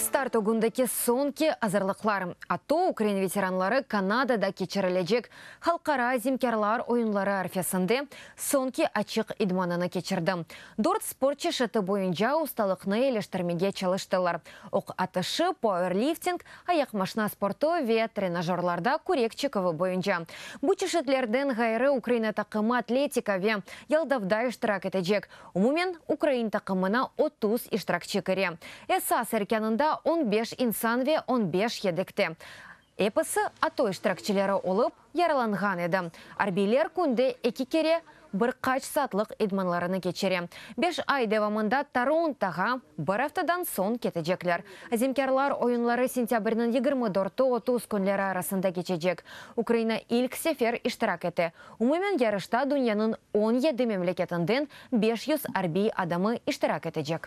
Start ögündeki soñki azırlıqlar. ATO ukrain veteranları Kanadada keçirilecek Halqara azimkârlar oyunları arfesinde soñki açıq idmanını keçirdi. Dört sport çeşiti boyunca ustalıqnı eleştirmege çalıştılar, oq atışı, pauerlifting, ayaqmaşna sportu ve trenajörlarda kürek çeküvi boyunca. Bu çeşitlerden ğayrı Ukraina taqımı atletika ve yaldavda iştirak etecek. Umumen, ukrain taqımına 30 iştirakçi kire. Esas erkânında 15 insan ve 15 yedekte. Episi ATO iştirakçileri olıp, yaralanğan edi. Arbiyler künde eki kere bir qaç saatlıq idmanlarını keçire. 5 ay devamında Torontoğa bir aftadan soñ ketecekler. Azimkârlar oyunları sentâbrniñ 24-30 künleri arasında keçecek. Ukraina ilk sefer iştirak ete. Umumen yarışta dünyanıñ 17 memleketinden 500 arbiy adamı iştirak etecek.